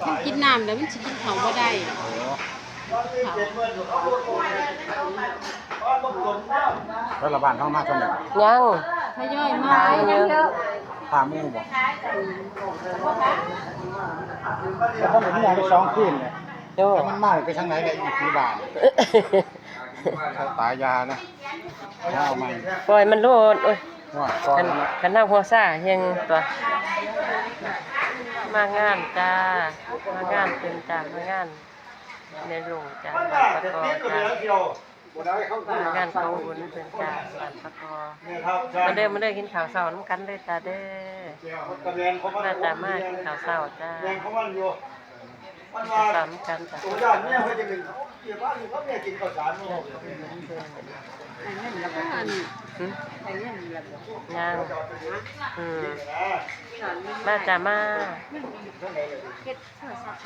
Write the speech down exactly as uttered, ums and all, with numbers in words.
มันกินน้ำแล้วมันสิกินข้าวบ่ได้ โอ้แล้วละบ้านเฮามาเท่าไหร่ ยัง ทยอยมา ยัง พาหมู่บ่แล้วมันมองไปสองคืนเนี่ย โอ้ แล้วมันเมาไปทางไหนได้อีกที่บ้านตายานะเอาใหม่ ปล่อยมันโลดโอ้ย ว่าก่อน คันคันเฮาหัวซ่าเฮงตัว มางานจ้า มางานเพิ่นจ้า มางานในหลวงจ้า บ้านปะกอจ้า มางานของบุญเพิ่นจ้า บ้านปะกอ มาเด้อ มาเด้อ กินข้าวเช้านำกันเด้อจ้าเด้อ มาจ้า มากินข้าวเช้าจ้า กินข้าวเช้านำกันจ้า หึ ยัง อืม มาจ้า มา เฮ็ดโทรศัพท์